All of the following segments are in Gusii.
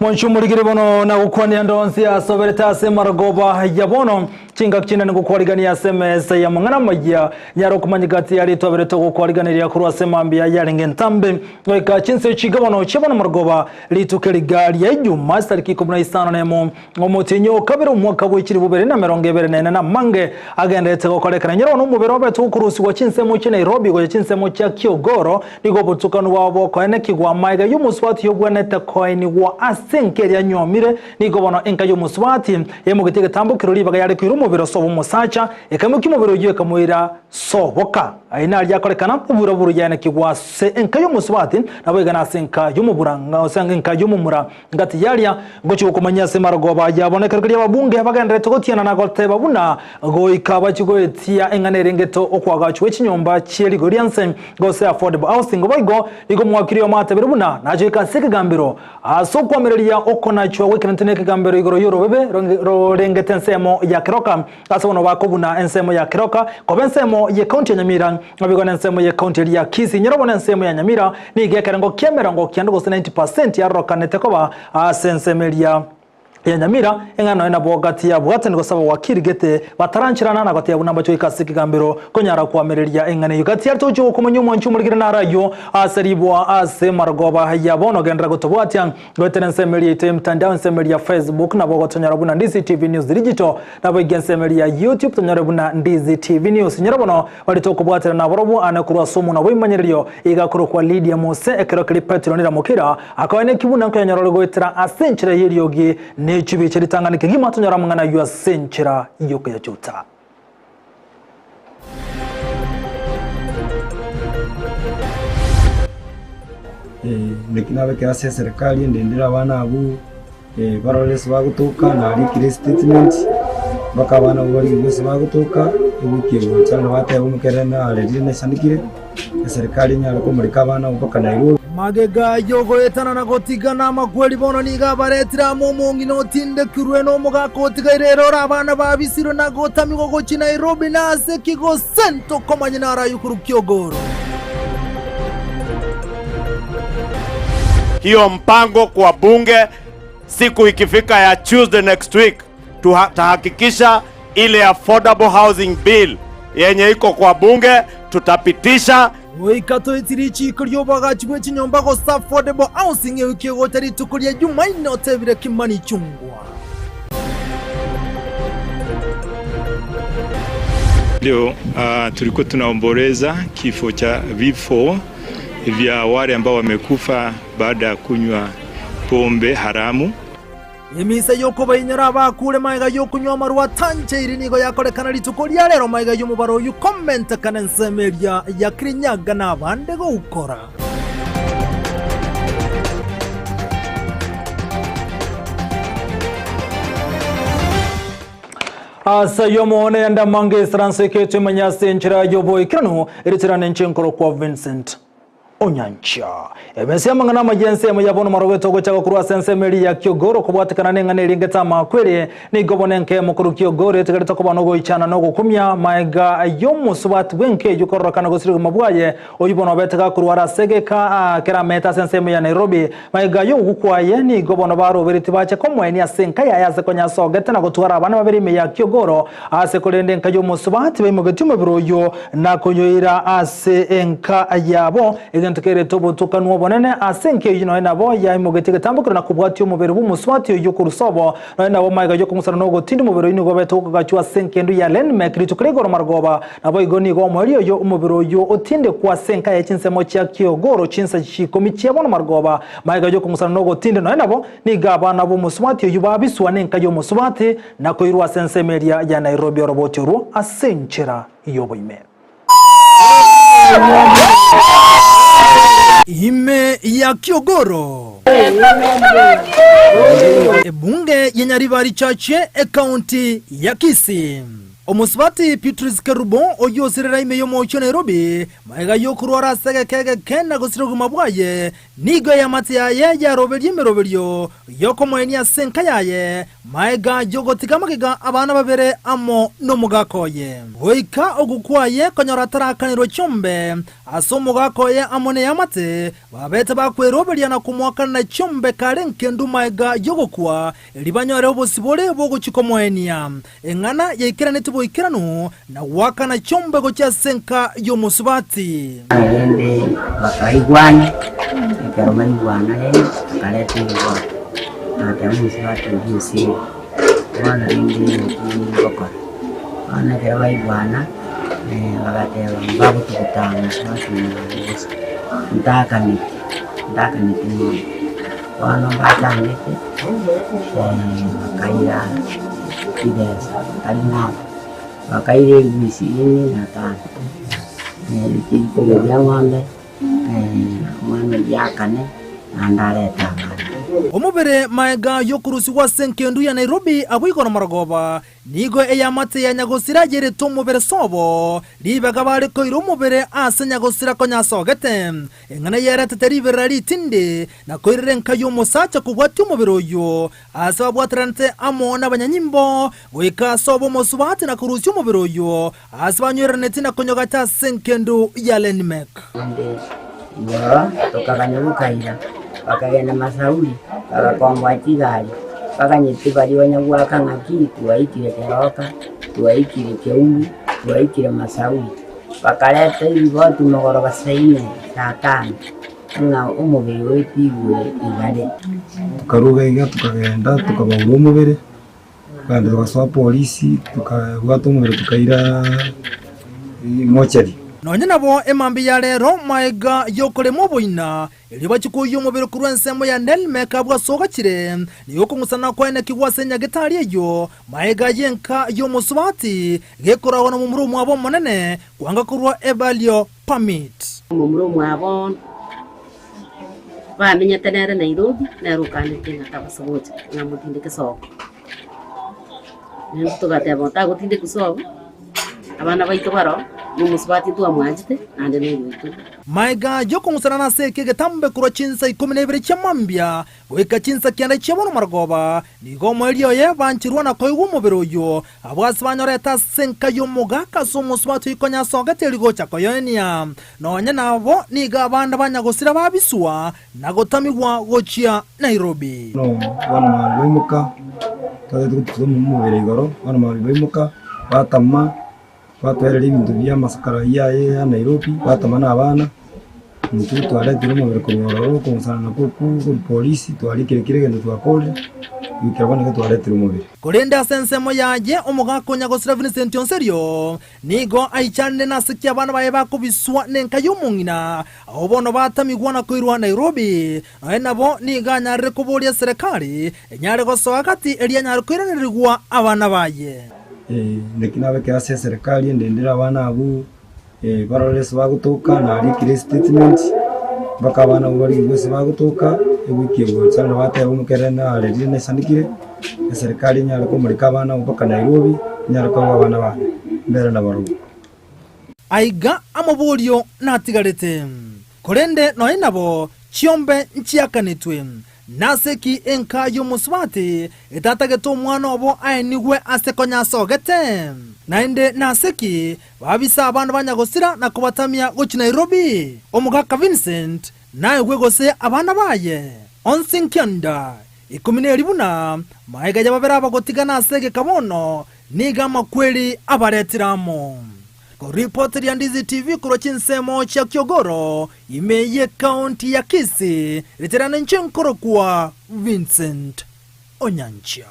Mwanchi omorigeri bono nagokwania ndonsi asoberete ase marogoba ya bono chingaki chinde nigokwarigania ase emesa ya mang'ana amaya nyara okomanya gati yaria twaberete ogokwariganeria korwa ase mambia yarenge entambe goika chinse chiga bono chia bono marogoba rituko eriga ria ijuma estariki ikomi na isano na emo Omotienyi o kabere omwaka bwe chilifu bibere na emerongo ebere na ene namange agenderete gokorekana. Nyora bono omobere obete gokurusigwa chinsemo chia Nairobi gocha chinsemo chia Kiogoro, nigo obotukanu bwabo bokoenekigwa. Amaega y'omosubati oyobwenerete koenigwa ase enka eria anyuomire, nigo bono enka y'omosubati yaimogetie egetambo keria ribaga yare koira omobere ase obomosacha, ekaimokia omobere oyio ekamoira soboka. Ayio naria akorekana, oburaburu yaenekigwa ase enka y'omosubati, naboigo nase enka y'omobura, gose enka y'omomura. Ngati yaria ngochia gokomanyia ase marogoba ayabo na ekeroko ri'ababunge bagendererete gotiana na goteba buna goika bachie goetia eng'ana erengete okoagachwa gwe chinyomba chie rigori ria nse gose affordable housing. Boigo nigo omwakiri oyomo atebire buna nache goika ase ekegambero ase okwamereria okonachwa gwekerento na ekegambero igoro y'orobebe rorengete ensemo ya Keroka Ase bono bakobuna ensemo ya Keroka koba ensemo ye county ya Nyamira, naboigo nensemo ye county eria ya Kisii. Nyarobwo nensemo ya Nyamira nigo ekerengo ki'emerongo kianda gose 90% yarorekanete koba ase ensemo eria ya Nyamira, eng'ana nonya nabo gati yabwatani gose abawakiri gete batarancherana na goteba buna mbache goika ase ekegambero konyara koamereria eng'ana eyio. Gati yare togochia gokomanya omwanchi omorigere naro ayio ase riboa ase marogoba ya bono genderera gotobwatia. Goetera ensemo eria yaito y'emtandao, ensemo eria ya Facebook, nabo ogotonyora buna Ndizi TV News Digital, naboigo ensemo eria ya YouTube tonyore buna Ndizi TV News. Nyora bono baria tokobwatera nabarobwo ane korwa ase omonwa bw'ebimanyererio iga akorokwa Lydia Mose ekero keria Petero niramokira akoeneki buna nkoyanyora ore goetera ase enchera y'eriogi ne chibicha ritang'ani kegima tonyore amang'ana ayio ase enchera y'okoyachuta. Naki nabekire ase eserekari ndendere abana abwo barore ase bagotoka, narikire estatement mpaka abana abwo barigerwe ase bagotoka, ewiki egocha nabateba omokere narerire naisanekire, eserekari enyare komoreka abana abwo mpaka Nairobi. Magega y'ogoetana na gotigana amakweri bono nigo abaretire amo omong'ina otindekirwe na omogaka otigaire ere ore abana babisirwe na gotamigwa gochia Nairobi na ase ki gose ntokomanya narayio korwa Kiogoro. Hiyo mpango kwa bunge siku ikifika ya Tuesday next week tutahakikisha ile affordable housing bill yenye iko kwa bunge tutapitisha. Goika toeti richiiko ri'oboagachi bwe chinyomba gose affordable housing ewiki egocha rituko ria Jumaine otebire Kimani Ichung'wa. Leo uh, tulikuwa tunaomboleza kifo cha vifo vya wale ambao wamekufa baada ya kunywa pombe haramu. Emisa y'okobainyora abakure magega y'okonywa amarwa atancheiri nigo yakorekana rituko ria rero magega y'omobaro oyio komentekana ensemo eria ya Kirinyaga na abande goukora. Ase ayio omone endamange esaranse eketwe emanye ase enchera y'oboikeranu, eritirane inche nkorokwa Vincent. Onyancha. Emesa y'amang'ana amaya ensemo ya bono marogete ogochaka korwa ase ensemo eria ya Kiogoro kobwatekana neng'ana eria engete amakweri, nigo bono enka eyemo korwa Kiogoro etigarete koba nogoichana na ogokumia maega y'omosubati bw'enka eyio kororokana gosira obogima bwaye, oyio bono obete gakorwara ase egeka keramete ase ensemo ya Nairobi. Maega y'ogokwa kwaye nigo bono baroberetie bache komoenia ase enka yaye ase konya asogete na gotwara abana babere ime ya Kiogoro ase korende enka y'omosubati baimogetie omobere oyio na koyoira ase enka yabo, egento kerete obotukanu obonene ase enka eyio nonya nabo yaimogetie egetambokero na kobwatia omobere bw'omosubati oyio korwa sobo, nonya nabo magega y'okong'usana na ogotinda omobere oyio nigo obete gokagachwa ase engendu ya Lenmek rituko ria igoro marogoba. Naboigo nigo omoerio oyo omobere oyio otindekwa ase enka ye chinsemo chia kiogoro chinsa chikomi chia bono marogoba, magega y'okong'usana na ogotinda nonya nabo nigo abana b'omosubati oyio babiswa nenka y'omosubati na koirwa ase ensemo eria ya Nairobi oroboti orwo ase enchera y'oboime. Ime ya Kiogoro, ebunge ya Nyaribari Chache, ekaunti ya Kisii. Omosubati Beatrice Kerubo, oyio osirera ime y'omochie o Nairobi, magega y'okorwara ase egeka egeke na gosira obogima bwaye, nigo eamate yaye yaroberie emeroberio y'okomoenia ase enka yaye, magega y'ogotiga amagega abana babere amo nomogaka oye. Goika ogokwa kwaye konyora atarakanerwa chiombe ase omogaka oye amo neamate, babete bakweroberia na komoakanera chiombe kare nkendu magega y'ogokwa, erio banyore obosibore bw'ogochia komoenia. Eng'ana yaikeranetie boikeranu na goakana chiombe gochia ase enka y'omosubati. Naende bakaigwana, ekero baigwana rende bakareta eriboro, bagateba omosubati oyio osire, bono rende naki ngokora. Bono ekero baigwana, bagateba mbagotuguta omosubati oyo bosa, ntakaneti, ntakaneti ng'ombe. Bono mbatangete, bakaira chibesa tari ng'ombe, bakaira elifu ishirini na tano, chikoria ng'ombe omwana oyio akane naende arete abana. Omobere maega y'okorusigwa ase engendu ya Nairobi abwo igoro marogoba Nigo eamate ya nyagosira yerete omobere sobo, ribaga bare koira omobere ase nyagosira konya asogete. Eng'ana yeretete riberera ritindi, na koirera enka y'omosacha kobwatia omobere oyio, ase babwateranete amo nabanyanyimbo, goika ase obo omosubati na korusia omobere oyio, ase banywereraneti na konyogacha ase engendu ya Lenmek. Naende igoro tokaganya bokaira, bakagenda Masauri, bagakomboa chigari, baganyete baria banyagwaka ng'aki twaikire Keroka, twaikire Keumbu, twaikire Masauri. Bakareta eriboti mogoroba saa ine, saa tano, ng'a omobere oetigwe igare. Tokaruga iga tokagenda tokabaura omobere, Tukagenda togasoa polisi, tukabwata omobere tukaira mochari. Nonya nabo emambia ya rero maega y'okorema oboina, erio bachie koiyia omobere korwa ensemo ya Nelmek abwo ase ogachire, nigo okong'usana kwaenekigwe ase enyagetari eyio, maega y'enka y'omosubati, gekoragwa na momura omwabo omonene, kwanga korwa ebalio permit. Omomura omwabo bamenyete nere Nairobi, nere okanete ng'a tabasa gocha ng'a motindeke sobo. Naintwe togateba otagotindekwa sobo, abana baito baroo, na omosubati ntwamwanchete, naende na oyoito. Maega y'okong'usanana ase eke egetambe korwa chinsa ikomi na ibere chia mambia goika chinsa kianda chia bono marogoba, nigo omoerio oye bancherwa na koigwa omobere oyio, Abwo ase banyorete ase enka y'omogaka ase omosubati oyio konya asogete erio gocha koyoenia. Nonya nabo nigo abande banyagosira babiswa na gotamigwa gochia Nairobi. Bono bono mambia baimoka, twagete gotusa omobere igoro, bono mambia baimoka, batama, batwereria ebinto bia amasakara ayio aye ya Nairobi, batama na abana, intwe twaretire omobere korwa ororo, okong'usana nakwo okwo korwa polisi, twarikire kera egento twakorire, goikera bono iga twaretire omobere. Korende ase ensemo yaye omogaka o nyagosira Vincent Onserio nigo aichanire nase ki abana baye bakobiswa nenka y'omong'ina, abwo bono batamigwa na koirwa Nairobi. Nonya nabo nigo anyarire koboria eserekari enyare gosoa gati erio anyare koiranerigwa abana baye. Naki nabekire ase eserekari endendere abana abwo barore ase bagotoka narikire estatement mpaka abana abwo barigwe ase bagotoka ewiki egocha nabo bateba omokere narerire naisandekire, eserekari enyare komoreka abana abwo mpaka Nairobi, enyare koba abana bane, mbere nabarobwo. Aiga amoborio natigarete, korende nonya nabo chiombe nchiakanetwe. Nase ki enka y'omosubati etatagete omwana obo aenigwe ase konya asogete? Naende nase ki babisa abana ba nyagosira na kobatamia gochia Nairobi? Omogaka Vincent naegwe gose abana baye? Onsi nkianda ikomi neri buna maega ya babere abagotigana ase egeka bono nigo amakweri abaretire amo. Koripoteria Ndizi TV korwa chinsemo chia Kiogoro, ime y'Ekaunti ya Kisii, riterane inche nkorokwa Vincent Onyancha.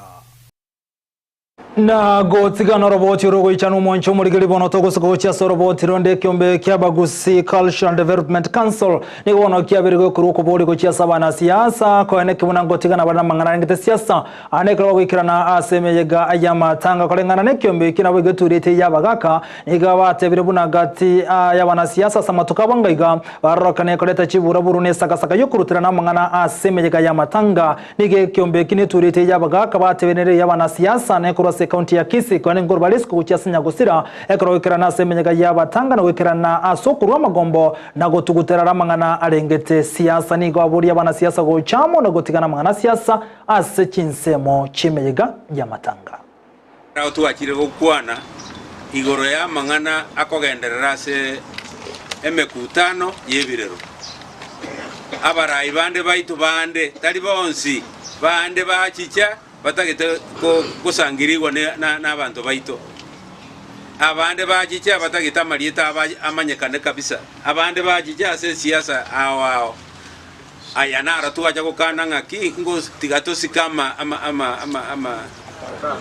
Na gotiga noroboti orogoichana omwancho omorigeri bono togosuka gochia ase oroboti ronde ekiombe kia Abagusii Cultural Development Council nigo bono kiabeire gokorwa okobori gochia ase abanasiasa koeneki buna ngotigana bare namang'ana arengete siasa Aa nekero bagoikerana ase emeyega y'amatanga koreng'ana nekiombe ekio nabo egetureti y'abagaka, nigo batebire buna gati y'abanasiasa ase amatuko abo ngaiga barorokane koreta chiburaburu na esakasaka y'okoruterana amang'ana ase emeyega y'amatanga. Nigo ekiombe ekio netureti y'abagaka batebire nere y'abanasiasa nekorwa ase. ase ekaunti ya Kisii korende nkorwa bare isiko gochia ase nyagosira ekero goikerana ase emenyega y'abatanga na goikerana ase okorwa amagombo na gotuguterara amang'ana arengete siasa. Nigo aboria abanasiasa gocha amo na gotigana amang'ana a siasa ase chinsemo chi'emeyega y'amatanga. Ekero twachire gokwana igoro y'amang'ana akogenderera ase emekutano y'ebirero, abarai bande baito bande, tari bonsi, bande bachicha batagete gosangirigwa n'abanto baito, abande bachicha batagete amarieta abo amanyekane kabisa, abande bachicha ase esiasa ao ao. Aya naro twacha gokana ng'aki, tiga tosike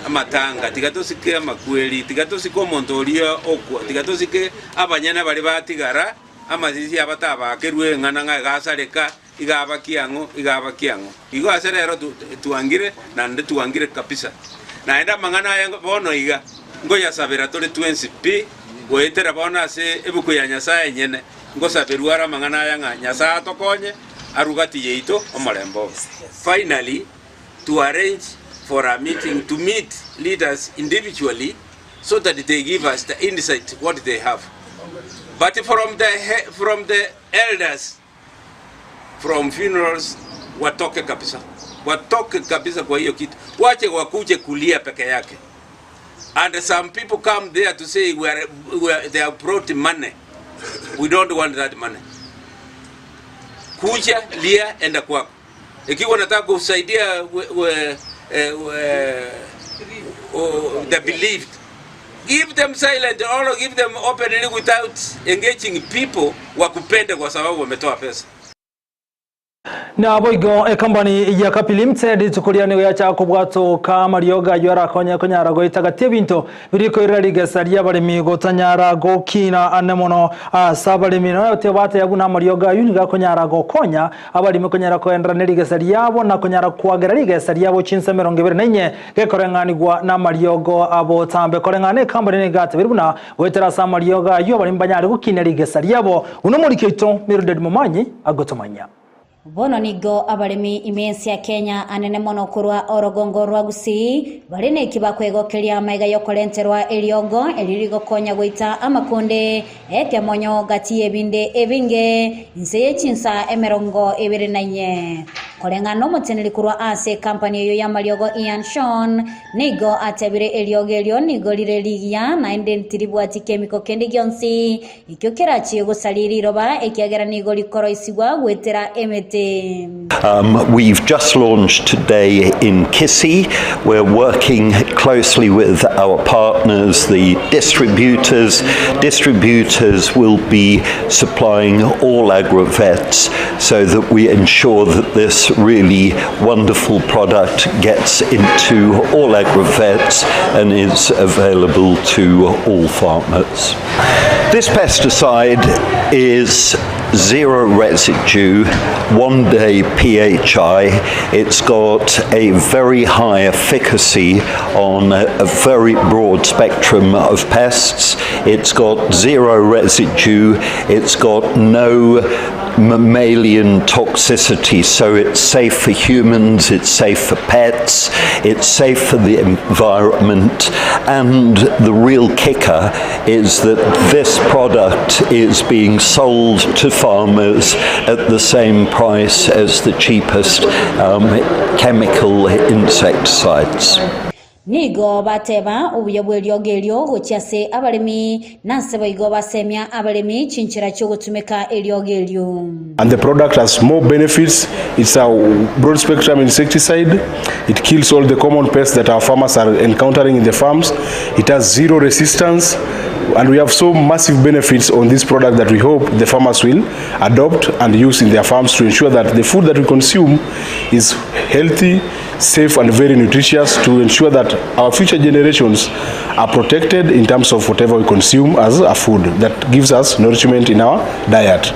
amatanga, tiga tosike amakweri, tiga tosike omonto oria okwa, tiga tosike abanyene baria batigara, amasisi abo tabakerwe eng'ana ng'a igasareka, iga aba kiang'o, iga aba kiang'o. Igo ase rero twangire, naende twangire kabisa. Naende amang'ana aya bono iga, nkoyasabera tore twensi pi, goetera bono ase ebuku ya Nyasae enyene. Ngosaberwe are amang'ana aya ng'a Nyasae atokonye arwe gati yaito omorembe obe. Finally, to arrange for a meeting to meet leaders individually so that they give us the insight what they have. But from the, from the elders from funerals watoke kabisa, watoke kabisa kwa hiyo kitu, wache wakuje kulia peke yake. And some people come there to say we are, we are, they have brought money. We don't want that money. Kuja lia, enda kwako. Ikiwa unataka kusaidia we, we, eh, we, oh, the believed give them silent or give them openly without engaging people wakupende kwa sababu wametoa pesa. Naboigo ekambani ya Kapi Limited rituko ria nigo yachaka kobwatoka amariogo ayio arakonye konyara goita gati ebinto biri koirera rigesa ri'abaremi gotanyara gokina ane mono ase abaremi. Nonya tibateya buna amariogo ayio nigo akonyara gokonya abaremi konyara koenderera nerigesa riabo na konyara kwagera rigesa riabo chinsa 28 gekoreng'anigwa namariogo abotambe. Koreng'ana ekambani nigo egatebire buna goetera ase amariogo ayio abaremi banyare gokinia rigesa riabo buna omoriki oito Mildred Momanyi agotomanyia. Bono nigo abaremi ime y'ense ya Kenya anene mono korwa orogongo rwa Gusii bare neki bakwegokeria amaiga y'okorenterwa eriogo erio rigokonya goita amakonde ekemonyo gati y'ebinde ebinge inse ye chinsa 24. Koreng'ana nomoteneri korwa ase ekampani eyio y'amariogo Ian Shawn nigo atebire eriogo erio nigo rire rigiya naende tiribwati kemiko kende gionsi Ekio kerachie gosaria riroba, ekiagera nigo rikoroisigwa goetera emete. We've just launched today in Kisii. We're working closely with our partners, the distributors. Distributors will be supplying all agrovets so that we ensure that this really wonderful product gets into all agrovets and is available to all farmers. This pesticide is zero residue, 1 day PHI. It's got a very high efficacy on a very broad spectrum of pests. It's got zero residue. It's got no mammalian toxicity, so it's safe for humans, it's safe for pets, it's safe for the environment, and the real kicker is that this product is being sold to farmers at the same price as the cheapest um, chemical insecticides. Nigo bateba obuya bw'eriogo erio gochia ase abaremi, na ase boigo basemia abaremi chinchera chi'ogotumeka eriogo erio. And the product has more benefits, it's a broad spectrum insecticide, it kills all the common pests that our farmers are encountering in the farms, it has zero resistance, and we have so massive benefits on this product that we hope the farmers will adopt and use in their farms to ensure that the food that we consume is healthy, safe and very nutritious to ensure that our future generations are protected in terms of whatever we consume as a food that gives us nourishment in our diet.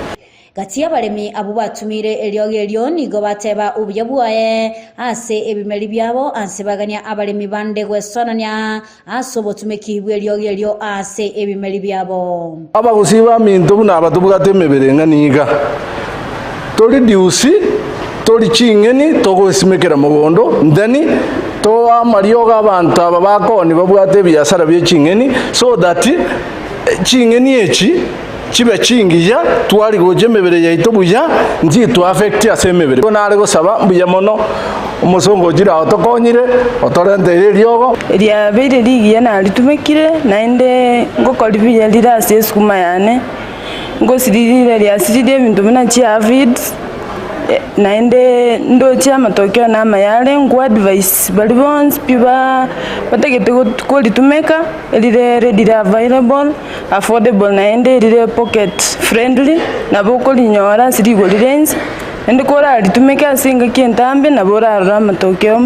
Gati y'abaremi abwo batumire eriogo erio nigo bateba obuya bwaye ase ebimeri biabo, ase bagania abaremi bande gwesonania ase obotumeki bw'eriogo erio ase ebimeri biabo. Abagusii baminto buna aba tobwate emebere eng'ana iga, tori diusi, tori ching'eni togosimekera mogondo, then Toa amariogo abanto aba bakoni babwate ebiasara bie ching'eni, so that ching'eni echi chibe chingiya, twari gocha emebere yaito buya, nchitwa affect ase emebere. Igo nare gosaba mbuya mono, omosongo ochire aa otokonyire, otorenteire eriogo. Riabeire rigiya naritumekire, naende ngokori buya rire ase esukuma yane, ngosirire riasiririe ebinto buna chiafids, naende ndoche amatokeo na amaya are, nko advise baria bonsi pi ba batagete koritumeka, rire readily available, affordable naende rire pocket friendly, nabo okorinyora ase rigori ria inse, naende koraritumeke ase engaki entambe nabo orarore amatokeo.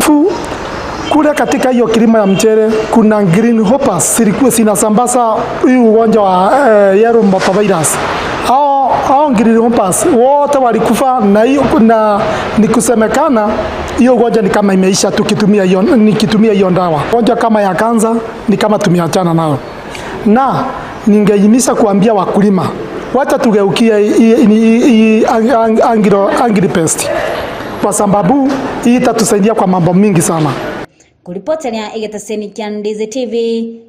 Kule katika hiyo kilimo ya mchele kuna green hoppers zilikuwa zinasambaza hii ugonjwa wa eh, yellow mboto virus. Hao hao green hoppers wote walikufa na hiyo na ni kusemekana hiyo ugonjwa ni kama imeisha tukitumia hiyo nikitumia hiyo dawa. Ugonjwa kama ya kansa ni kama tumeachana nayo, na ningehimiza kuambia wakulima wacha tugeukie hii agri-pest kwa sababu hii itatusaidia kwa mambo mingi sana. Koripoteria egetaseni kia Ndizi TV,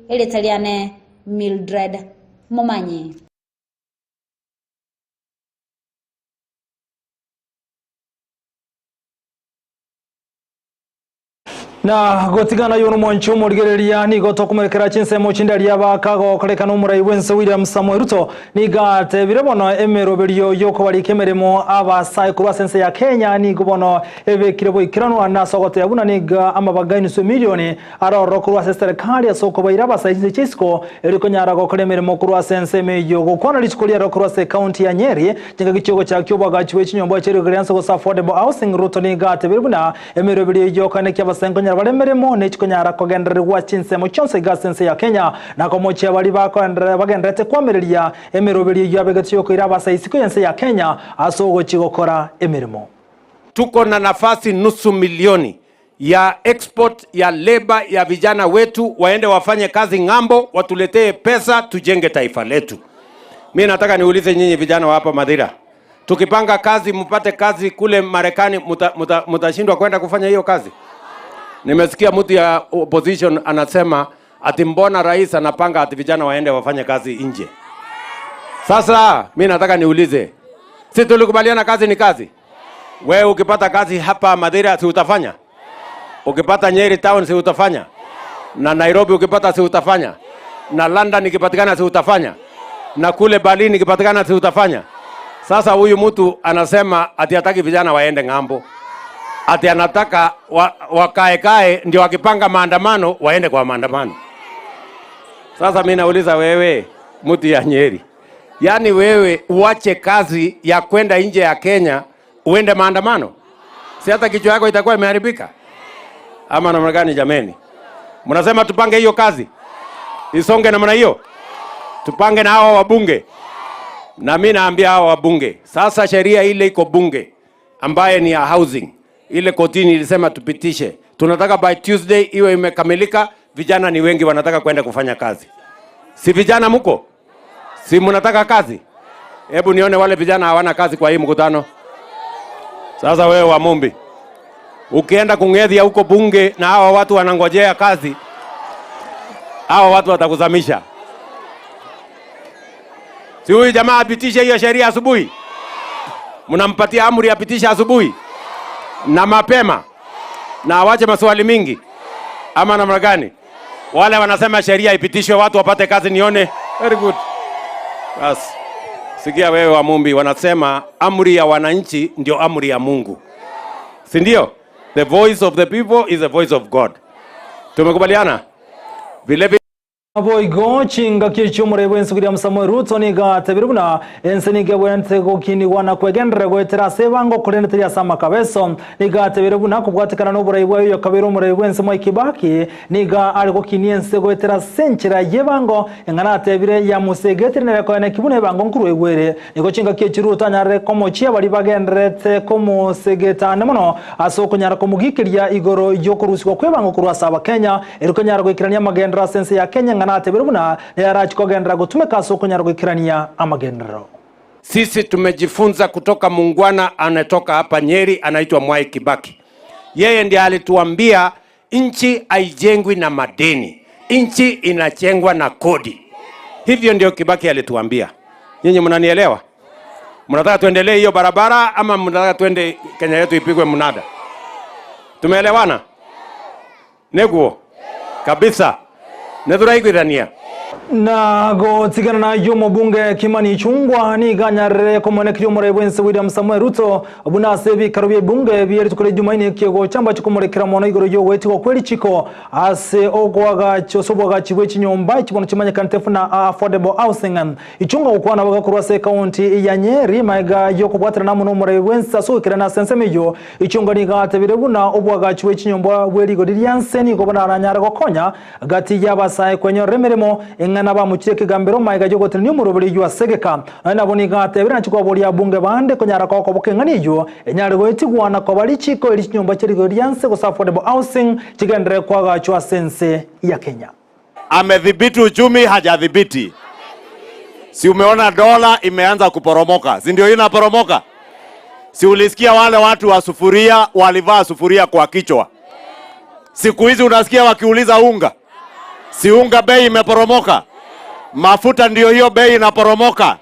erieta riane Mildred Momanyi. Na gotigana yo nomonche omorigereria nigo tokomorekera chinsemo chindaria bakagokorekana omorai bwense William Samoei Ruto nigo atebire bono emeroberio yokobarika emeremo abasae korwa ase ense ya Kenya nigo bono ebekire boikeranwa na ase ogoteba buna nigo amabaga enusu emilioni arororo korwa ase eserekari ase okobaira abasae chinse chia isiko eri konyara gokora emeremo korwa ase ensemo eyio gokwana rituko riaroro korwa ase ekaunti ya Nyeri chingaki chiogochakia oboagachi bwe chinyomba chi'erigori ria nse gose affordable housing Ruto nigo atebire buna Emeroberi eyio yokoenekia abasae nkonyara bare emeremo nechikonyara kogendererigwa chinsemo chionsi iga ase ense ya Kenya, na komochia baria bagendererete koamereria emeroberi eyio abegetwe yokoira abasae isiko y'ense ya Kenya ase ogochia gokora emeremo. Tuko na nafasi nusu milioni ya export ya labour ya vijana wetu waende wafanye kazi ng'ambo, watuletee pesa tujenge taifa letu. Mi nataka niulize nyinyi vijana wa hapa Mathira, Tukipanga kazi mpate kazi kule Marekani, mutashindwa kwenda kufanya hiyo kazi? Nimesikia mtu ya opposition anasema ati mbona rais anapanga ati vijana waende wafanye kazi nje. Sasa mi nataka niulize, si tulikubaliana kazi ni kazi? Wewe ukipata kazi hapa Mathira si utafanya? Ukipata Nyeri town si utafanya? Na Nairobi ukipata si utafanya? Na London ikipatikana si utafanya? Na kule Berlin ikipatikana si utafanya? Sasa huyu mtu anasema ati hataki vijana waende ng'ambo, ati anataka wa, wakaekae ndio wakipanga maandamano waende kwa maandamano. Sasa mimi nauliza wewe, mtu ya Nyeri, yaani wewe uache kazi ya kwenda nje ya Kenya uende maandamano? Si hata kichwa yako itakuwa imeharibika ama namna gani? Jameni, mnasema tupange hiyo kazi isonge namna hiyo, tupange na hawa wabunge. Na mimi naambia hawa wabunge sasa, sheria ile iko bunge ambaye ni ya housing, ile kotini ilisema tupitishe, tunataka by Tuesday iwe imekamilika. Vijana ni wengi wanataka kwenda kufanya kazi, si vijana mko? Si mnataka kazi? Hebu nione wale vijana hawana kazi kwa hii mkutano. Sasa wewe wa Mumbi, ukienda kung'ethia huko bunge na hawa watu wanangojea kazi, hawa watu watakuzamisha. Si huyu jamaa apitishe hiyo sheria asubuhi? Mnampatia amri apitishe asubuhi na mapema na awache maswali mingi ama namna gani? Wale wanasema sheria ipitishwe watu wapate kazi, nione. Very good. Bas. Sikia wewe wa Mumbi, wanasema amri ya wananchi ndio amri ya Mungu, si ndio? The voice of the people is the voice of God. Tumekubaliana vile vile. Naboigo chingaki echio omorai bw'ense William Samoei Ruto nigo atebire buna ense nigo ebwenerete gokinigwa na kwegenderera goetera ase ebango korende teri ase amakabeso. Nigo atebire buna kobwatekana noborai bwaye oyokabeire omorai bw'ense Mwai Kibaki nigo are gokinia ense goetera ase enchera y'ebango eng'ana atebire yamosegetire nere koeneki buna ebango nkorwa egwere. Nigo chingaki echio Ruto anyarire komochia baria bagendererete komosegeta ande mono ase okonyara komogikeria igoro y'okorusigwa kw'ebango korwa ase Abakenya Erio konyara goikerania amagenderero ase ense ya Kenya ng'a natebire buna neyarachie kogenderera gotumeka ase okonyara goikerania amagenderero. Sisi tumejifunza kutoka mungwana anetoka hapa Nyeri anaitwa Mwai Kibaki. Yeye ndiye alituambia Nchi haijengwi na madeni, nchi inajengwa na kodi. Hivyo ndio Kibaki alituambia. Nyinyi mnanielewa? Mnataka tuendelee hiyo barabara ama mnataka tuende Kenya yetu ipigwe mnada? Tumeelewana? Neguo kabisa nĩtũraiguithania na gotigana na yo mobunge Kimani Ichung'wa niganyarire komonekiria omorei bwense William Samoei Ruto buna ase ebikaro bia ebunge bia rituko ria Jumaine kegochamba chikomorekera mono igoro yogoetigwa kwe richiko ase ogoagacha ase oboagachi bwe chinyomba echi bono chimanyekanete buna affordable housing. Ichung'wa gokwana boigo korwa ase ekaunti ya Nyeri maega yokobwaterana amo nomorei bwense ase ogoikerana ase ensemo eyio Ichung'wa nigo atebire buna oboagachi bwe chinyomba bwe rigori ria nse nigo baranyare gokonya Gati y'abasae kwenyorera emeremo, ing'ana bamochire ekegambero magega y'ogotenenia omoroberi oyio ase egeka. Nonya nabo nigo atebire nachie kobaboria abunge bande konyara kogokoboka eng'ana eyio enyare goetigwa na koba richiiko eri chinyomba chia rigori ria nse gose affordable housing chigenderere koagachwa ase ense ya Kenya. Amedhibiti uchumi hajadhibiti? Si umeona dola imeanza kuporomoka, si ndio inaporomoka? Si ulisikia wale watu wa sufuria walivaa sufuria kwa kichwa? Siku hizi unasikia wakiuliza unga, si unga bei imeporomoka? Mafuta ndio hiyo bei inaporomoka,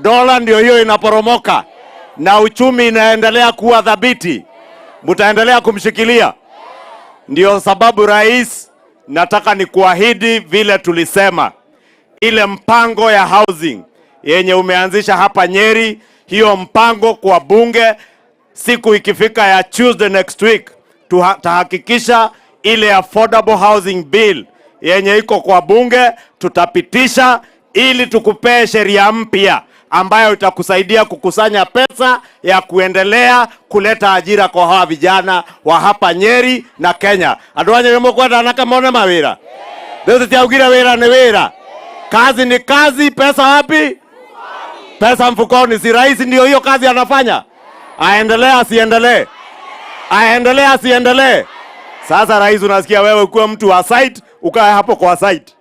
dola ndio hiyo inaporomoka, na uchumi inaendelea kuwa thabiti. Mtaendelea kumshikilia? Ndio sababu rais, nataka nikuahidi vile tulisema, ile mpango ya housing yenye umeanzisha hapa Nyeri, hiyo mpango kwa bunge, siku ikifika ya Tuesday next week tutahakikisha ile affordable housing bill yenye iko kwa bunge tutapitisha, ili tukupee sheria mpya ambayo itakusaidia kukusanya pesa ya kuendelea kuleta ajira kwa hawa vijana wa hapa Nyeri na Kenya. Andu a Nyeri mukwenda anake mone mawira These tiaugire wira ni wira, kazi ni kazi, pesa wapi? Pesa mfukoni. Si rais ndio hiyo kazi anafanya? Aendelee asiendelee? Aendelee asiendelee? Sasa rais, unasikia wewe ukiwa mtu wa site, ukae hapo kwa site.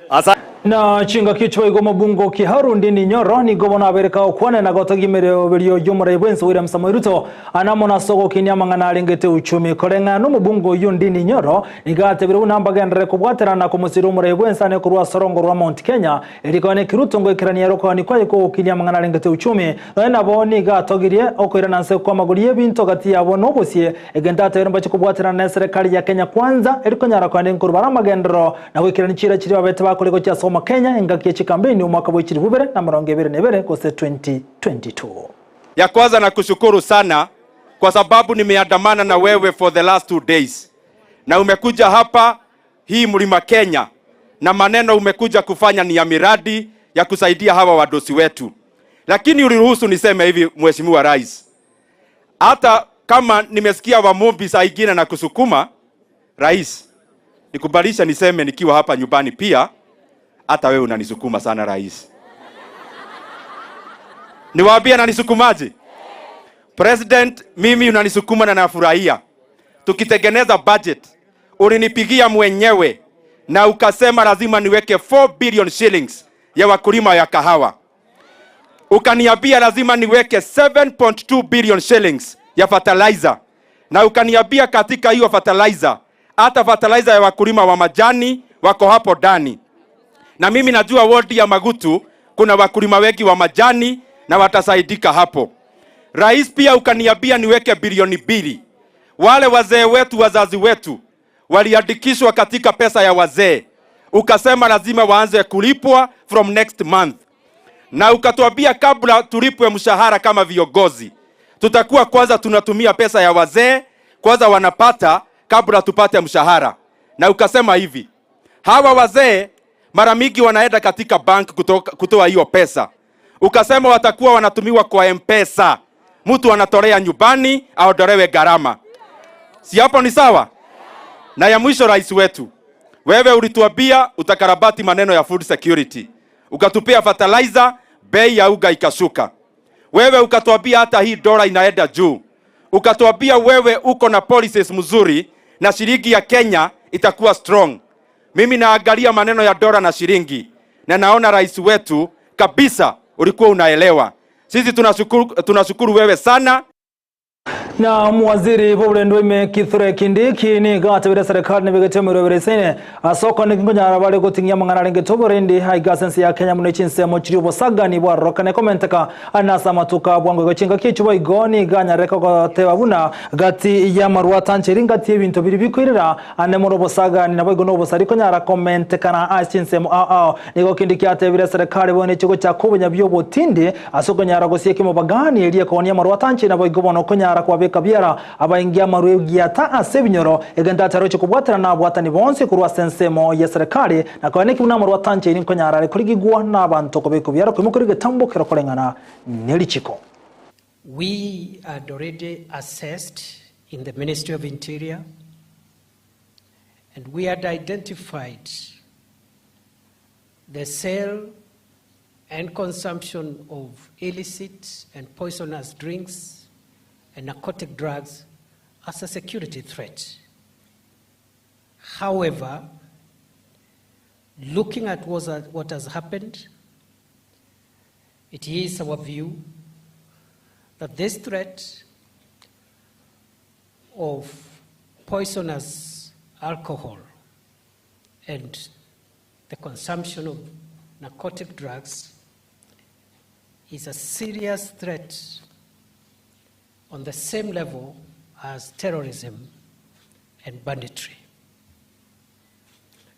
Asa Na chingaki chibaigwa omobungo Kiharu Ndindi Nyoro nigo bono abereka gokwana na gotogia emeroberio y'omorai bwense William Samoei Ruto anamo nase ogokinia amang'ana arengete uchumi. Koreng'ana nomobungo oyio Ndindi Nyoro nigo atebire buna mbagenderere kobwaterana na komosira omorai bwense ane korwa ase orongo rwa Mount Kenya Eriko neki Ruto ngoikerania ere okogaania kwaye kw'ogokinia amang'ana arengete uchumi. Nonya nabo nigo atogirie okoirana nse kw'amagori y'ebinto gati yabo na obosie, egento atebire mbache kobwaterana neserekari ya Kenya Kwanza eri konyara kogenda enkoru bare amagenderero na goikerania chiira chiria babete bakore gochia ase Omakenya engaki ye chikambeini omwaka bwe chilifu ibere na emerongo ebere na ebere gose 2022. Ya kwanza nakushukuru sana kwa sababu nimeandamana na wewe for the last 2 days na umekuja hapa hii Mlima Kenya na maneno umekuja kufanya ni ya miradi ya kusaidia hawa wadosi wetu, lakini uliruhusu niseme hivi, Mheshimiwa Rais, hata kama nimesikia Wamumbi saa ingine na kusukuma, Rais, nikubalisha niseme nikiwa hapa nyumbani pia, hata wewe unanisukuma sana Rais. Niwaambie ananisukumaje? President, mimi unanisukuma na nafurahia. Tukitengeneza budget ulinipigia mwenyewe na ukasema lazima niweke 4 billion shillings ya wakulima ya kahawa. Ukaniambia lazima niweke 7.2 billion shillings ya fertilizer, na ukaniambia katika hiyo fertilizer hata fertilizer ya wakulima wa majani wako hapo ndani. Na mimi najua wodi ya Magutu kuna wakulima wengi wa majani na watasaidika hapo. Rais, pia ukaniambia niweke bilioni 2. Wale wazee wetu, wazazi wetu waliandikishwa katika pesa ya wazee, ukasema lazima waanze kulipwa from next month, na ukatuambia kabla tulipwe mshahara kama viongozi tutakuwa kwanza tunatumia pesa ya wazee kwanza wanapata kabla tupate mshahara. Na ukasema hivi, hawa wazee mara mingi wanaenda katika bank kutoa hiyo pesa, ukasema watakuwa wanatumiwa kwa M-Pesa, mtu anatolea nyumbani aondolewe gharama. Si hapo ni sawa? Na ya mwisho, rais wetu, wewe ulituambia utakarabati maneno ya food security, ukatupea fertilizer, bei ya uga ikashuka. Wewe ukatuambia hata hii dola inaenda juu, ukatuambia wewe uko na policies mzuri na shilingi ya Kenya itakuwa strong. Mimi naangalia maneno ya dola na shilingi na naona rais wetu kabisa ulikuwa unaelewa. Sisi tunashukuru wewe sana. Na omowaziri bw'oborendwa ime Kithure Kindiki nigo atebire serikali nebegete emerobero esaine ase okoneki nkonyara bare goting'ia amang'ana arengete oborendi aiga ase ense ya Kenya buna chinsemo chiria obosagani bwarorokane komenteka ande ase amatuko a bwango igo chingaki echio boigo nigo anyareke goteba buna gati y'amarwa atancheri ngati y'ebinto biria bikoirera ande more obosagani naboigo nobosari konyara komentekana ase chinsemo ao ao. Nigo Kindiki atebire serikali bono eche gochaka obonyabi obotindi Ase okonyara gosieka emobagani eria ekoonia amarwa atanchire naboigo bono okonyara kwabeka biara abaingi amarwa egiata ase ebinyoro, egento ataroche kobwatana nabwatani bonsi korwa ase ensemo ye serekari, na konya neki buna amarwa atanchairi nkonyara are korigigwa nabanto kobekwa biara koimokeria egetambokero koreng'ana nerichiko. We had already assessed in the Ministry of Interior and we had identified the sale and consumption of illicit and poisonous drinks and narcotic drugs as a security threat. However, looking at what has happened, it is our view that this threat of poisonous alcohol and the consumption of narcotic drugs is a serious threat on the same level as terrorism and banditry.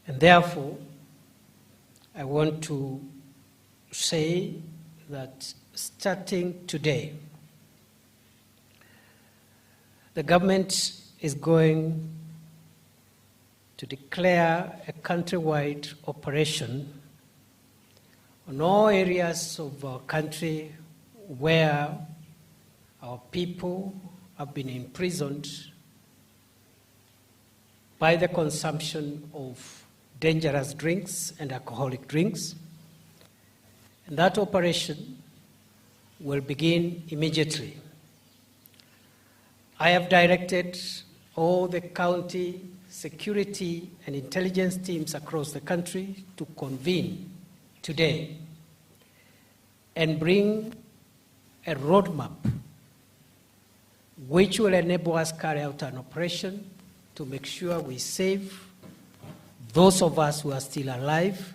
And therefore, I want to say that starting today, the government is going to declare a countrywide operation on all areas of our country where our people have been imprisoned by the consumption of dangerous drinks and alcoholic drinks. And that operation will begin immediately. I have directed all the county security and intelligence teams across the country to convene today and bring a roadmap which will enable us carry out an operation to make sure we save those of us who are still alive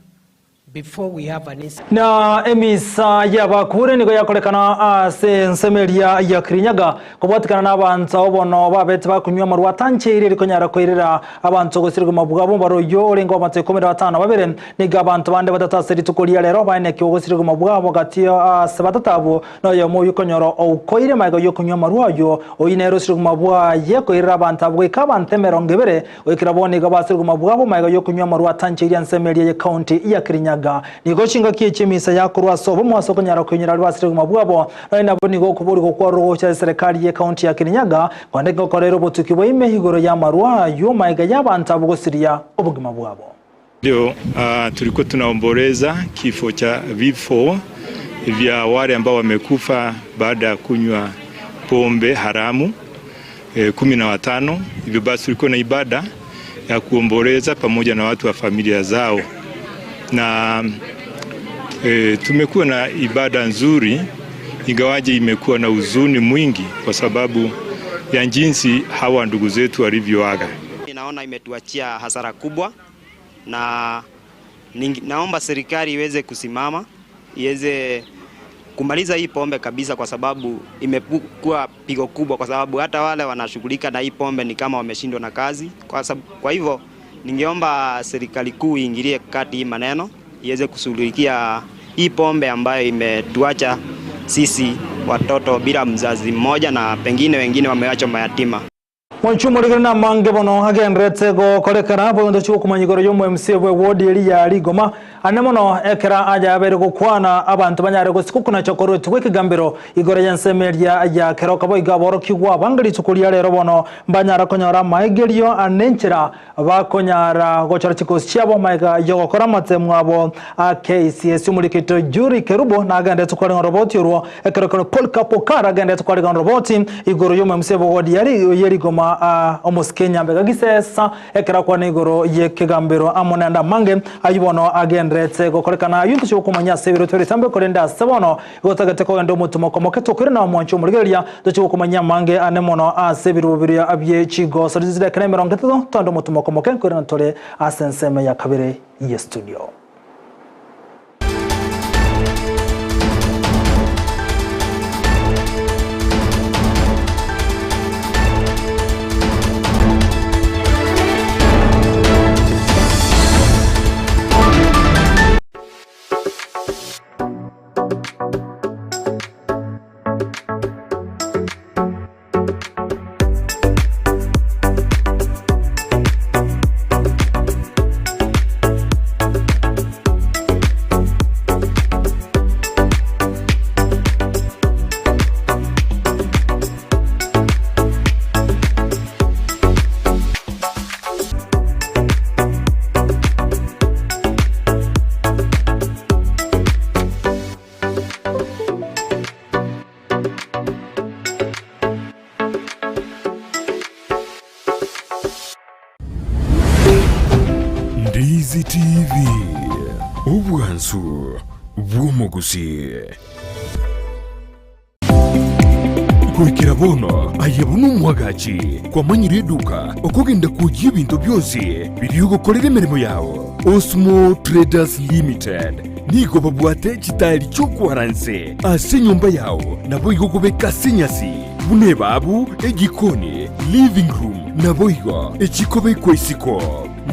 before we have an incident. Na emisa y'abakure nigo yakorekana ase ensemo eria ya Kirinyaga kobwatikana n'abanto abwo bono babete bakunywa amarwa atancheire rikonyara koirera abanto gosirigwa mabwabo omobaro oyio orenge bw'abanto ikomi na batano na babere. Nigo abanto bande batato ase rituko ria rero baenekigwe gosirigwa mabwabo gati ase batato abwo noyomo oyio konyora oukoire magega y'okonywa amarwa ayio, oyio nere osirigwe mabwaye koirera abanto abwo goika abanto emerongo ebere Goikera bono nigo basirwe mabwabo magega y'okonywa amarwa atancheirie ensemo eria ye county ya Kirinyaga. Nigo chingaki echi emisa yakorwa ase obomo ase okonyara koinyora aria basirwe mabwabo. Nonya nabo nigo okoborigwa kwarure gocha ase serikali ye county ya Kirinyaga kwande ngokorera obotuki bwa ime igoro y'amarwa ayio magega y'abanto abwo gosiria obogima bwabo. Leo uh, tulikuwa tunaomboleza kifo cha vifo vya wale ambao wamekufa baada ya kunywa pombe haramu e, 15. Hivyo basi tulikuwa na ibada ya kuomboleza pamoja na watu wa familia zao na e, tumekuwa na ibada nzuri, ingawaje imekuwa na huzuni mwingi kwa sababu ya jinsi hawa ndugu zetu walivyoaga. Naona imetuachia hasara kubwa na naomba serikali iweze kusimama iweze kumaliza hii pombe kabisa, kwa sababu imekuwa pigo kubwa, kwa sababu hata wale wanashughulika na hii pombe ni kama wameshindwa na kazi. Kwa, sababu, kwa hivyo ningeomba serikali kuu iingilie kati hii maneno iweze kushughulikia hii pombe ambayo imetuacha sisi watoto bila mzazi mmoja na pengine wengine wameachwa mayatima. Mwanche omorigere namange bono agendererete gokorekana boyonto chigokomanya igoro y'omo MCA bwe ward eria ya Rigoma ane mono ekera aye abeire gokwana abanto banyare gosika okonacha koruetwe gw'ekegambero igoro y'ensemo eria ya Keroka boigo aborokigwa abange rituko ria rero bono mbanyara konyora amaegerio ane enchera bakonyara gochora chikosi chiabo magega yogokora amatemo abo a KCSE. Omorikito Juri Kerubo nagenderete kwareng'a oroboti orwo ekero ekero Polycarp Okara agenderete kwareng'a oroboti igoro y'omo MCA bw'eward ya Rigoma. buna omosike Nyambega Gisesa ekero akwana igoro y'ekegambero amo naende amange ayio bono agendererete gokorekana. Ayio ntochia gokomanya ase ebiro tw'eritambe korende ase bono igo otagete kogenda omotumo omoke tokoirana na omwancho omorigereria tochia gokomanyia amange ane mono ase ebirubo biria bie chigoso chidaeka 30 toende omotumo omoke nkoirana tore ase ensemo ya kabere y'estudio. Ndizi TV, obwansu bw'omogusii. Goikera bono aye buna omwagachi kwamanyire eduka okogenda kwoyia ebinto bionsi biria ogokorera emeremo yao. Osmo Traders Limited nigo babwate chitairi chi'okwara nse ase enyomba yao naboigo gobeka ase enyasi buna ebabu, ejikoni, living room naboigo echikobekwa isiko.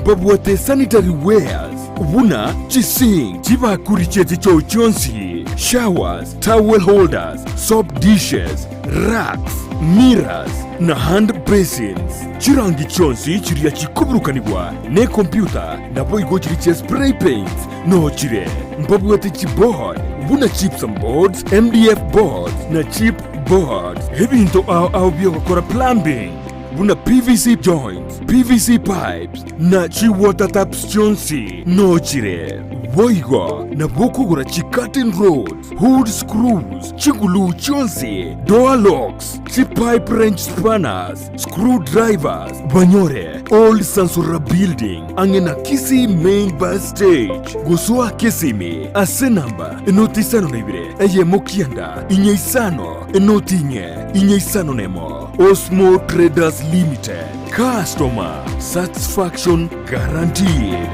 Mbabwate sanitary wares buna chisink, chibakuri chie chichoo chionsi, showers, towel holders, soap dishes, racks, mirrors, na hand basins. Chirangi chionsi chiria chikoburukanigwa nekompyuta naboigo chiria chia spray paints noo chire. Mbabwate chiboard buna gypsum boards, MDF boards na chip boards. Ebinto ao ao biogokora plumbing buna PVC joints, PVC pipes na chiwater taps chionsi noo chire. Boigo nabo okogora chicurtain rods, Hood screws, chiguluu chionsi, door locks, chipipe wrench spanners, screw drivers, banyore Old Sansora Building ang'e na Kisii Main Bus Stage. Gosoa Kisimi ase namba 052 1 9 5 0 4 4 51. Osmo Traders Limited, customer satisfaction guaranteed.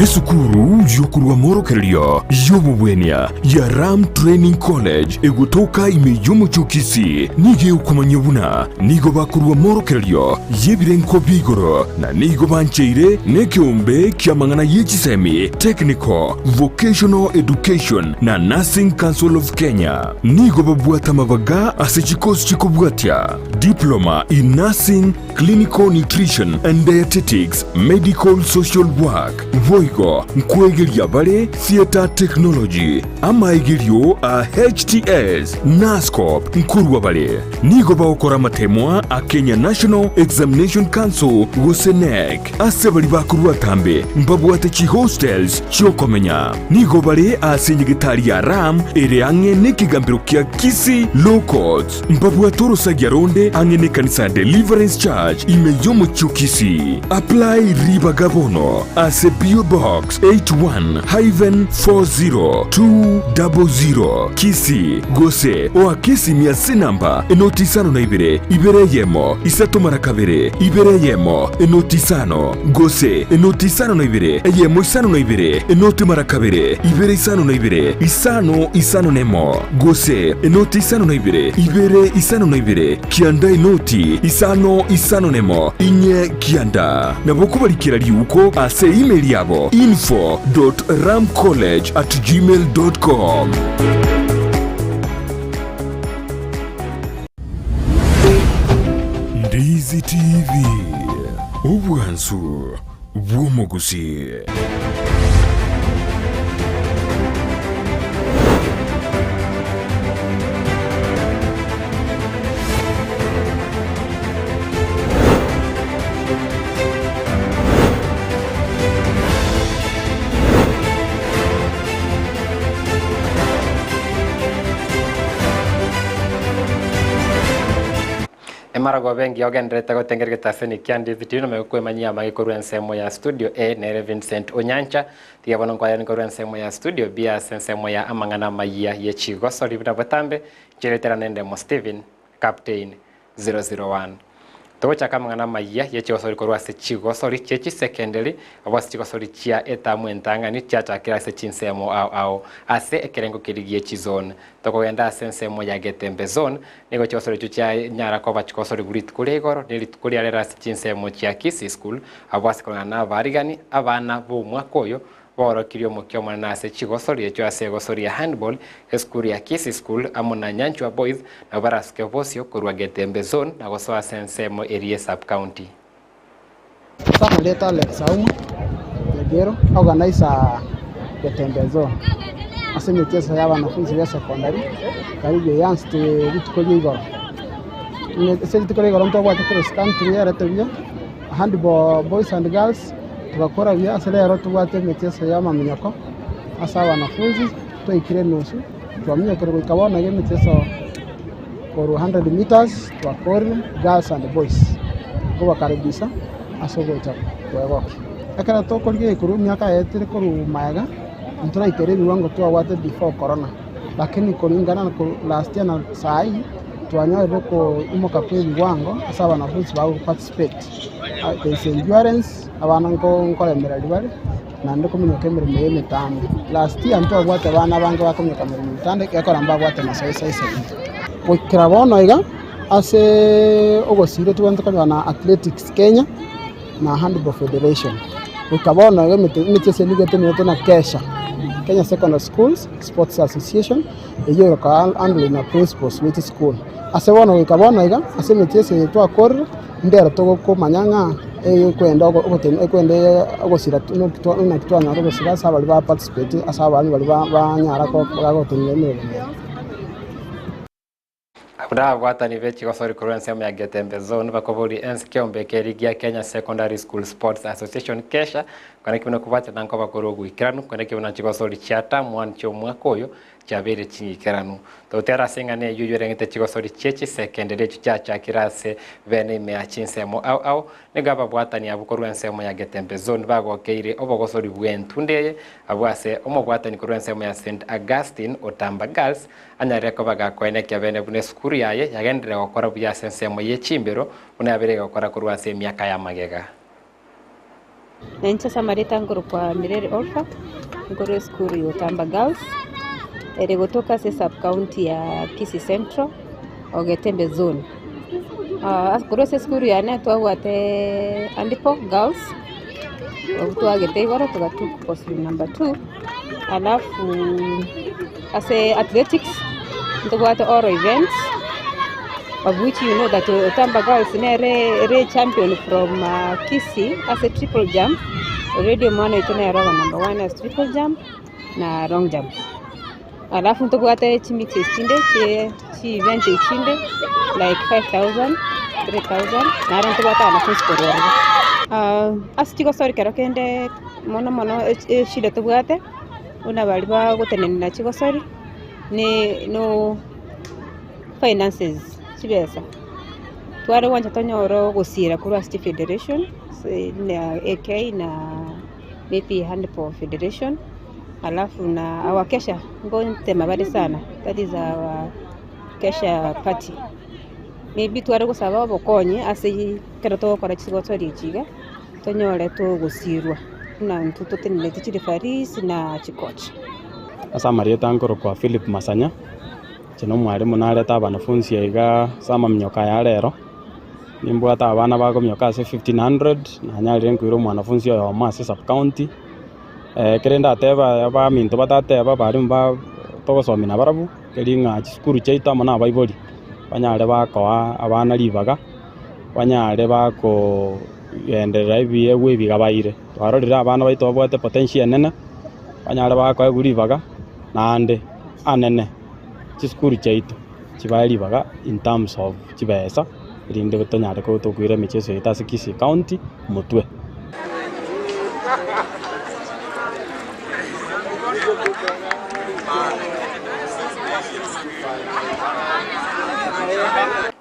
Esukuru y'okorwa morokererio y'obobwenia ya Ram Training College egotoka ime y'omochie o Kisii nigo egokomanyia buna nigo bakorwa morokererio y'ebirengo bia igoro na nigo bancheire nekeombe ki'amang'ana ye chisemi, Technical, Vocational Education na Nursing Council of Kenya. Nigo babwate amabaga ase chikosi chikobwatia, Diploma in Nursing, Clinical Nutrition and Dietetics, Medical Social Work, boigo nkwegeria bare Theatre Technology, amaegerio a HTS, Nuscop nkorwa bare. Nigo bagokora amatemwa a Kenya National Examination Council gose KNEC. Ase baria bakorwa atambe mbabwate chihostels chi'okomenya. Nigo bare ase enyegetari ya Ram ere ang'e nekegambero kia Kisii Law Courts. Mbabwate orosagia ronde ang'e nekanisa ya Deliverance Church ime y'omochie o Kisii. Apply ribaga bono ase PO Box 81-40200 Kisii gose oake esimi ase enamba enoti isano na ibere, ibere eyemo, isato mara kabere, ibere eyemo, enoti isano, gose enoti isano na ibere, eyemo isano na ibere, enoti mara kabere, ibere isano na ibere, isano isano nemo, gose enoti isano na ibere, ibere isano na ibere, kianda enoti isano isano nemo, inye kianda. Nabo kobarikera riuko ase email yabo info dot ramcollege at gmail dot com. Ndizi TV, obwansu bw'omogusii. Emaragoba engiya ogendererete gotengera egetaseni kia Ndizi TV nomanye gokwemanyia amage korwa ensemo ya studio A nere Vincent Onyancha. Tiga bono nkoayani korwa ensemo ya studio B ase ensemo ya amang'ana amayia ye chigosori buna botambe nchiretera nende Mo Steven Captain 001. Togochaka amang'ana amayia ye chigosori korwa ase chigosori chie chisekenderi abwo ase chigosori chia etamu entang'ani chiachakire ase chinsemo ao ao ase ekerengo keria gie chizone. Tokogenda ase ensemo ya Getembe Zone, nigo chigosori echio chianyara koba chigosorigwa rituko ria igoro ne rituko ria rero ase chinsemo chia Kisii School, abwo ase koreng'ana na abaarigani, abana b'omwaka oyo baorokirie omokia omonene ase chigosori echio ase egosori ya handball, esukuru ya Kisii School amo na Nyanchwa Boys nabo barasuke bosio korwa Getembe Zone na gosoa ase ensemo eria ye sub-county. Ase Alex Auma Nyagero, organizer Getembe Zone, ase emechieso ya abanafunzi be secondary karibu eanzete rituko ria igoro. Ase rituko ria igoro ntobwate cross country yarete buya, handball boys and girls togakora buya ase rero tobwate emechieso ya amaminyoko ase abanafunzi twaikire enusu twaminyokire goika bono iga emechieso korwa 100 meters twakorire girls and boys nkobakaribisha ase ogocha kwegokia. Ekero tokorigia korwa emiaka yaetire korwa magega ntoraikera ebiwango twabwate before corona lakini kulingana na last year na sahi twanyorire koimoka kwa ebiwango ase abanafunzi bago participate there is endurance abana nkoremereri bare naende kominyoka emeremo ya emetambe. Last year ntwabwate abana abange bakominyoka emeremo emetambe gekogera mbabwate masoesi aisaine. Goikera bono iga ase ogosira tobwenerete konyora na Athletics Kenya na Handball Federation. Goika bono iga emechieso nigo etenenerete na KESHA, Kenya Secondary Schools Sports Association, eyio egoka handle na principals be chisukuru. Ase bono goika bono iga ase emechieso eye twakorire ndero togokomanya ng'a ekwenda ekwenda ogosira naki twanyora ogosira ase abaria ba participate ase abana baria banyara gotenena emeremo eye. Abwo nababwatani be chigosori korwa ensemo ya Getembe Zone bakoboria ense kiombe ekeria gia Kenya Secondary School Sports Association KESSHA kona ki buna kobwatana nkoba korwa ogoikeranu kona ki buna chigosori chia term one chi'omwaka oyo chiabeire ching'ikeranu. Togotera ase eng'ana eyio yorengete chigosori chie chisekenderi echio chiachakire ase bene ime ya chinsemo ao ao Nigo ababwatani abwo korwa ensemo ya Getembe Zone bagokeire obogosori bw'entunda eye abwo ase omobwatani korwa ensemo ya St Augustine Otamba Girls anyarire koba gakoenekia bene buna esukuru yaye yagenderire gokora buya ase ensemo ye chimbero buna yabeire egokora korwa ase emiaka ya magega. Nainche ase amareta nkorokwa Mireri Olpha, nkorwa esukuru ya Otamba Girls, ere gotoka ase esub county ya Kisii Central, Ogetembe zone. Korwa ase esukuru yane twabwate Andipo Girls, abwo twagete igoro togatuka position number two, alafu ase athletics ntobwate all events of which you know that Otamba Girls nere ere champion from Kisii ase triple jump, already omwana oito nere oba number one ase triple jump na long jump. Alafu ntobwate chimixes chinde chie chi-event chinde like 5000, 3000 naro ntobwate wanafunzi korwa ororo. Ase chigosori kero kende mono mono eshida tobwate buna baria bagotenenera chigosori ne no finances chibesa. Tware gwancha tonyore ogosiira korwa ase chifederation na AK na maybe handball federation. Alafu na our kesha ngontema bare sana that is our kesha party maybe tware gosaba obokonyi ase ekero togokora chigotori echi iga tonyore togosirwa buna intwe totenenereti chireferees na chicoach. Ase amarieta nkorokwa Philip Masanya, inche na omwalimu narete abanafunsi aiga ase amaminyoka aya rero, nimbwate abana bakominyoka ase 1500, nanyarire nkoira omwanafunsi oyomo ase sub county. Ekere ndatebe abaminto batateba abalimu ba togosomia nabarabwo, keri ng'a chisukuru chiaito amo na abaibori, banyare bakoa abana ribaga, banyare bakogenderera ebiegwa ebi iga baire. Twarorire abana baito babwate potential enene, banyare bakoegwa ribaga, naende anene chisukuru chiaito chibae ribaga in terms of chibesa, erinde tonyare koira emicheso yaito ase Kisii County motwe.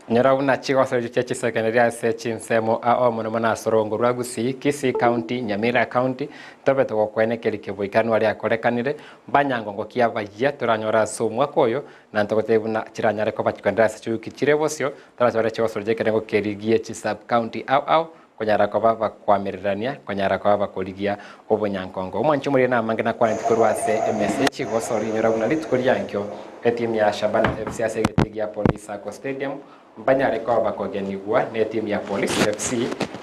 Nyora buna chigosorio chia chisekeneri ase chinsemo ao mono mono ase orongo rwa Gusii, Kisii County, Nyamira County, tobe togokwenekeria keboikeranu aria akorekanire, mbanyangongo ki abayia toranyore ase omwaka oyo, na ntogotebie buna chiranyare koba chikoenderera ase chiwiki chire bosio, torachore chigosorio chi'ekerengo keria gie chi sub county ao ao, konyara koba bakoamererania, konyara koba bakorigia obonyankongo. Omwanchi omoria namange nakwaneti korwa ase emesa ye chigosori, inyora buna rituko riankio etimu ya Shabana FC ase egetii gia Police Sacco Stadium mbanyare koba bakogenigwa netimu ya Police FC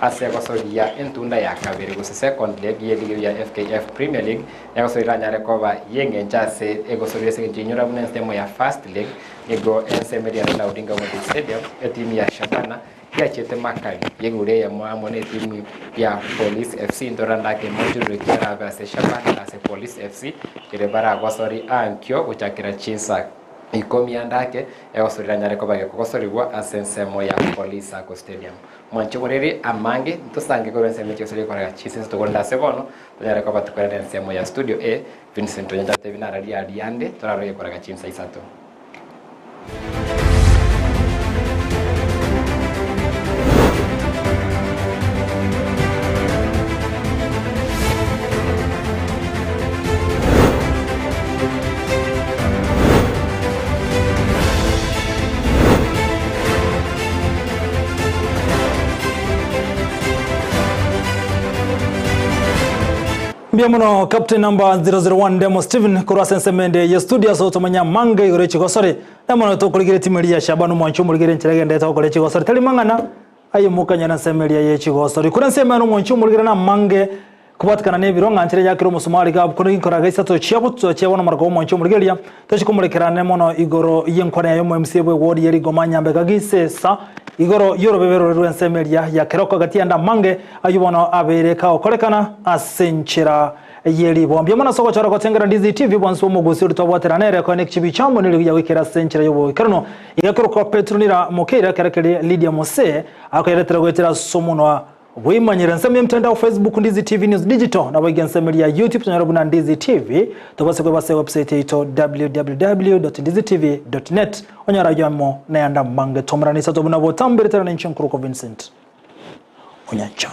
ase egosoria entunda ya kabere gose second leg ye ligi ya FKF Premier League negosoria eranyare koba yeng'encho ase egosoria ase eng'encho inyora buna ensemo ya first leg nigo ensemo eria ya Raila Odinga Homabay Stadium etimu ya Shabana Yachete makari y'eguri eyemo amo netimu ya Police FC ntorandake mochurure kiarabe ase Shabana na ase Police FC ere baragosori ankio gochakera chinsa ikomi andake egosori ranyare koba gekogosorigwa ase ensemo ya Police Sacco Stadium. Mwanche omoreri amange ntosange korwa ensemo echigosori ekorega chinsa tokorende ase bono tonyare koba tokorenda ensemo ya Studio A Vincent Onyancha atebi nararia ariande torarore gekorega chinsa isato. Mbuya mono Captain number 001 Ndemo Stephen korwa ase ensemo ende ye studio ase otomanya amange igoro y'echigosori. Na mono tokorigera etimu eria ya Shabana omwanchi omorigere enchera egenderete gokora echigosori tari mang'ana aye mokanyora ensemo eria y'echigosori. Korwa ensemo ere omwanchi omorigere na amange kobwatikana na ebiro ng'a nchera yakire omosumari gabu kono ginkora gaisato chia botwa chia bono maroko omwanchi omorigereria tochi komorekerane mono igoro y'enkwana yaye omo MC bwe ward ye Rigoma Nyambega Gisesa igoro y'orobebe rore rw'ensemo eria ya Keroko gati y'ande amange Ayio bono abeire kagokorekana ase enchera ye ribombia. Mono ase ogochora gotengera Ndizi TV bonsi b'omogusi oria twabwatera nere koene ekichibi chiamo nerigiya goikera ase enchera y'oboikeranu. Iga korokwa Petronila Mokeira kere keria Lydia Mose akoyeretera goetera ase omonwa bweimanyire. Ensemo y'emtandao Facebook Ndizi TV News Digital naboigo ensemo eria ya YouTube tonyore buna Ndizi TV. Tobase kweba ase ewebsite yaito www.ndizitv.net onyore ayio amo nayande amange. Tomerane isato buna botambe ritera ninche nkorokwa Vincent. Onyancha.